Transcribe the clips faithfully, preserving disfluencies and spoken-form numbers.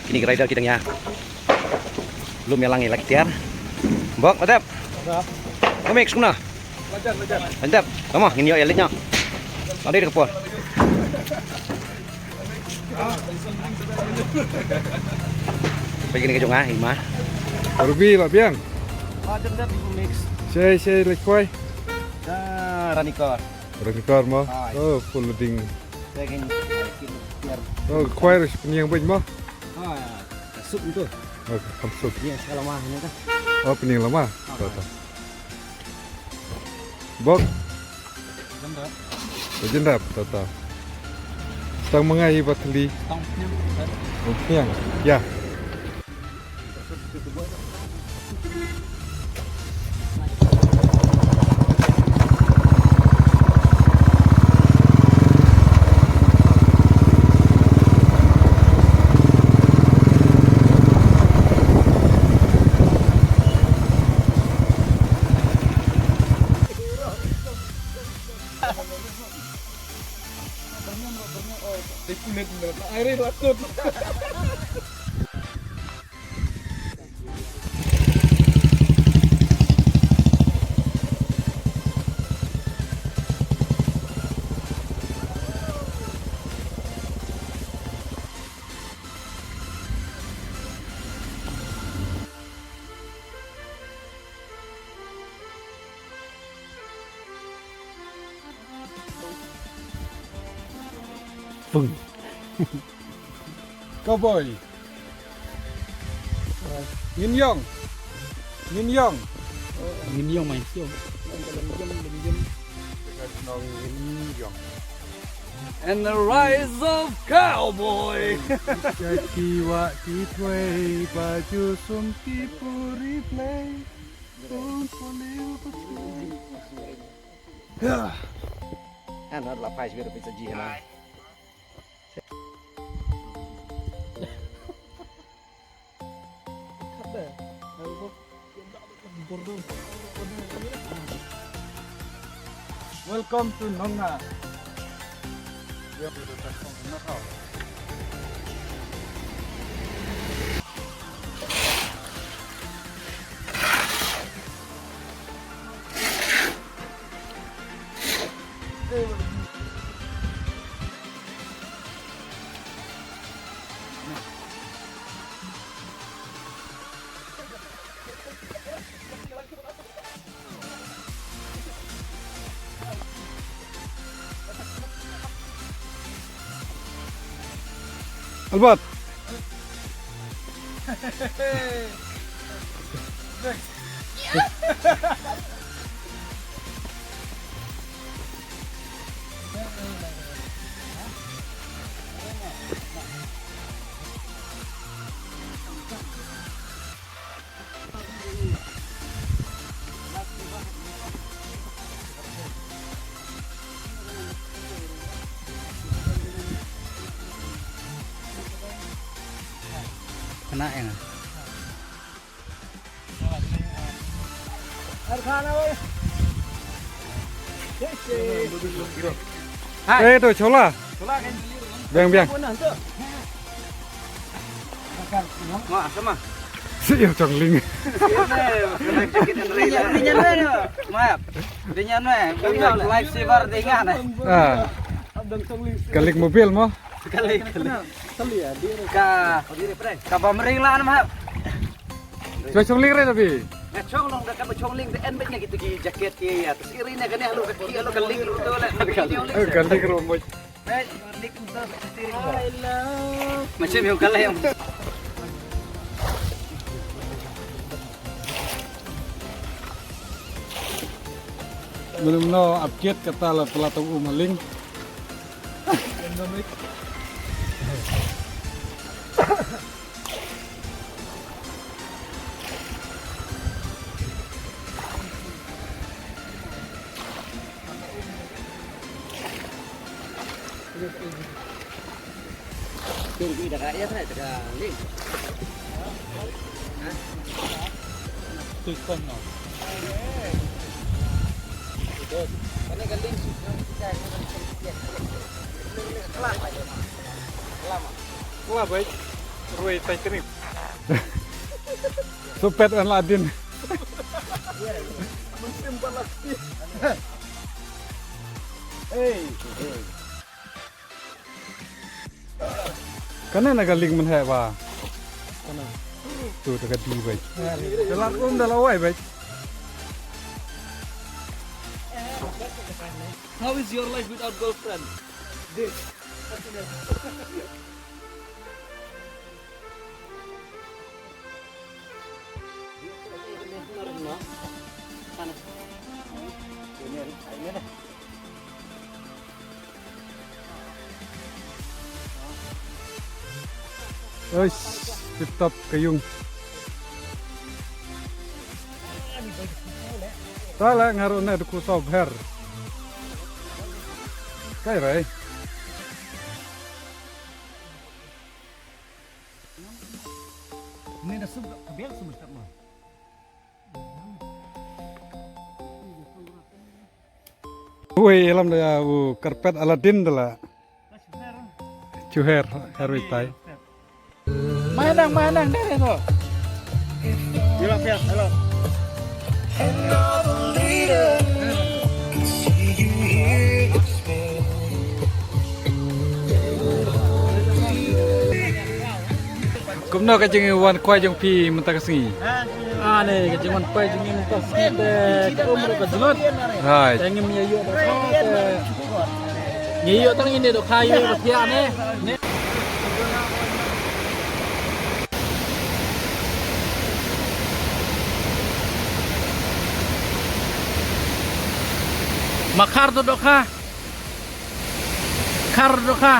Kine ki rider ki dang ïa lum ïa lang ïa la ki tiar. Bok, la dep. Ka mix kumno? La dep. Tama ngin ïoh ïa leit noh. Ade ka por. Peit kine ka jong nga, i ma. Ruby, la biang. Shei, shei, leit khwai. Ranikor. Ranikor mo. Oh, full ding. Oh, khwai ruh pynïeng beit mo. Ah, ka sup tu. Oh, ka sup. Pynïeng sa lama ni tu. Oh, pynïeng lama. Ah, ta, ta. Bok. Jendap. Jendap, ta, ta. Stang mengai ba thli. Stang pynïeng. Oh, pynïeng. Ya. Pung. Cowboy. Ngin ïong. Ngin ïong. Ngin ïong, mai ïong. Ngin ïong. And the rise of cowboy. Ki wa ki twei ba ju sum ki puri play. An la phai sbir pisa ji na. Welcome to Nongnga. Albert. Kena ya. Hai. Eh, tu chola. Biang, biang. Wah, sama. Si Ïa Chong Ling. Map. Dia nyan weh. Life saver dia ngan. Ah. Kalik mobil mo. Kalik, kalik. Ka, ka ba mering la map. Chong Ling re tapi. Nga chong long da ka ba Chong Ling da en bet nga kitu ki jaket ki ya. Terus iri ne kane halu ka ki halu kalik lu tu le. Eh, kalik ro mo. Macam yang kalah yang. Mano mano update kata la pela tong u maling. Lah, baik. Rwai Titanic. Supet an la din. Musim panas. Hey, hey. Kane na ka ling man he ba. Kane. Tu ta ka di bai. Da la um da la wai bai. How is your life without girlfriend? This. Uish, tip top ka yung. Ta la nga ruh na duku sop her. Kai rai. Ni da sum ka biang sum ka ma. Wei, lam da ya u karpet Aladdin da la. Chuher, herwi tai. Manang, manang, deh, deh, tu. Hello, hello. Kumno ka jingwan kwai jong phi mynta ka sngi? Ah, ne, ka jingwan kwai jong ngi mynta ka sngi te ka um ruh ka jlut. Hai. Te ngim ïa ïoh da kha te ngi ïoh tang ine da kha ïoh ba thiah ne. Ne. Ma khar to da kha. Khar da kha.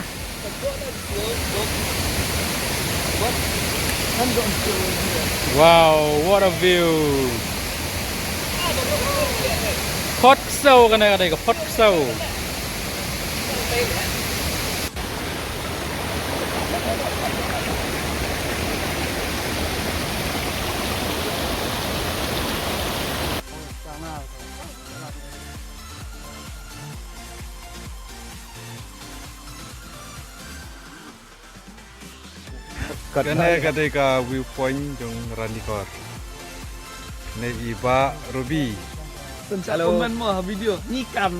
Wow, what a view. Phot ksew kane, kane ka phot ksew. Kane ka dei ka viewpoint jong Ranikor. Ne i Bah Ruby. Hello. Comment mo ha video ni kan.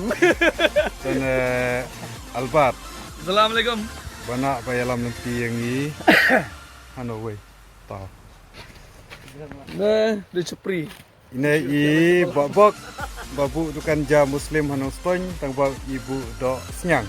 Te ne Albert. Assalamualaikum. Ba na ba ïalam lynti ïa ngi. Hano wei. Tau. Ne de chapri. Ine i Bah Bok, ba buh dukan ja Muslim ha Nongstoiñ, tang ba i buh doh sniang.